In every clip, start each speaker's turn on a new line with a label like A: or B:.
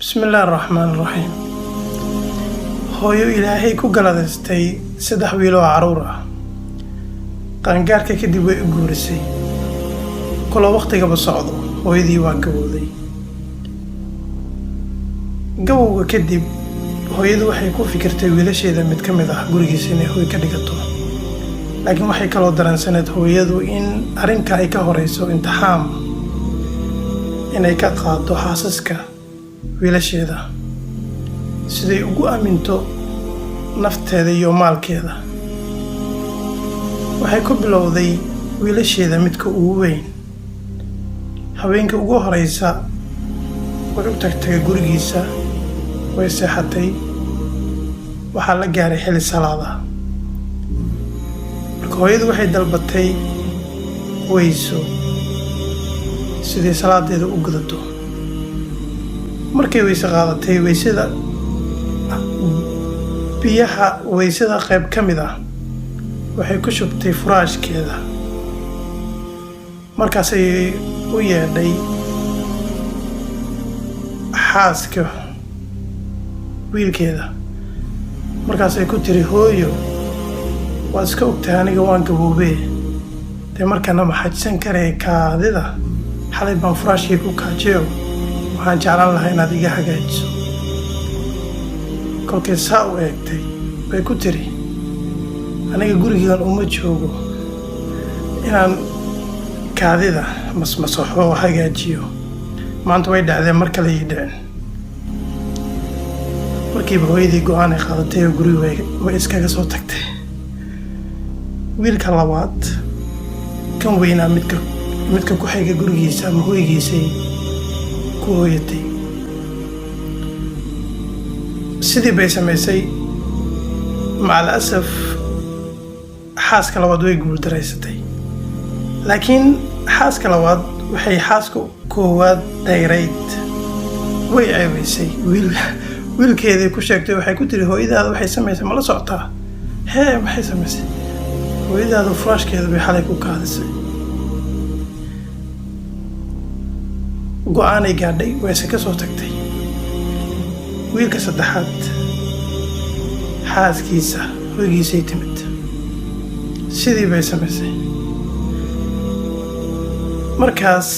A: Bismillaahi raxmaani raxiim. Hooyo Ilaahay ku galadaystay saddex wiil oo carruur ah, qaangaarka kadib way u guurisay. Koloo wakhtigaba socdo, hooyadii waa gabowday. Gabowga kadib hooyadu waxay ku fikirtay wiilasheeda mid ka mid ah gurigiisa inay hooy ka dhigato, laakiin waxay kaloo dareensaneed hooyadu in arrinka ay ka horeyso imtixaan inay ka qaado xaasaska wiilasheeda, siday ugu aaminto nafteeda iyo maalkeeda. Waxay ku bilowday wiilasheeda midka ugu weyn. Haweenka ugu horeysa way u tagtagay gurigiisa, way seexatay. Waxaa la gaaray xilli salaada. Marka hooyadu waxay dalbatay weyso siday salaadeeda u gudato. Markay weyse qaadatay, weysada biyaha weysada qayb ka mid ah waxay ku shubtay furaashkeeda. Markaasay u yeedhay xaaska wiilkeeda. Markaasay ku tiri, "Hooyo, waad iska ogtahay aniga waan gaboobee, dee markaana ma xajisan karee kaadida xalay baan furaashkii ku kaajayo, waxaan jeclaan lahaa inaad iga hagaajiso." Kolkay saa u eegtay bay ku tiri, "Aniga gurigan uma joogo inaan kaadida masmasaxo oo hagaajiyo. Maanta way dhacdeen, mar kale ii dhicin." Markiiba hooyadii go'aan ay qaadatay oo guriga way iskaga soo tagtay. Wiilka labaad, kan weynaa, midka ku xiga gurigiisa ama hoygiisay ku hooyatay. Sidii bay samaysay. Macal asaf, xaaska labaad way guuldaraysatay, laakiin xaaska labaad waxay xaaska koowaad dayrayd, way ceebaysay. Wiilkeedii ku sheegtay, waxay ku tiri, "Hooyadaada waxay samaysay ma la socotaa?" "Hee, maxay samaysay?" "Hooyadaada furaashkeeda bay xalay ku kaadisay." Go'aanay gaadhay, wayse ka soo tagtay. Wiilka saddexaad xaaskiisa hoygiisay timid, sidii bay samaysay. Markaas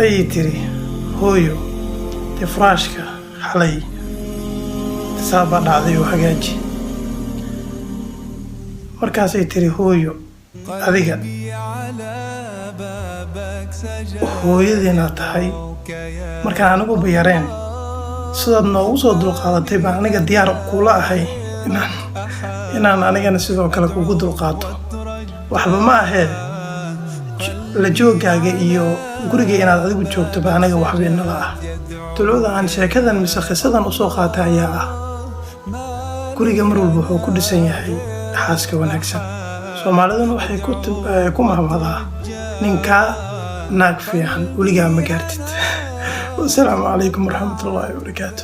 A: ayay tiri, "Hooyo, dee furaashka xalay tisaabaa dhacday oo hagaaji." Markaasay tiri, "Hooyo, adiga hooyadiina tahay, markaan aniguba yareen sidaad noogu soo dulqaadatay baan aniga diyaar kula ahay inaan anigana sidoo kale kugu dulqaato. Waxba ma ahee, la joogaaga iyo guriga inaad adigu joogto ba aniga waxba inala ah." Dulucda aan sheekadan mise qisadan usoo qaatay ayaa ah, guriga mar walba wuxuu ku dhisan yahay xaaska wanaagsan. Soomaaliduna waxay ku mahmadaa, "Ninkaa naag fiican weligaa ma gaartid." Wasalaamu calaykum waraxmatullaahi wabarakaatu.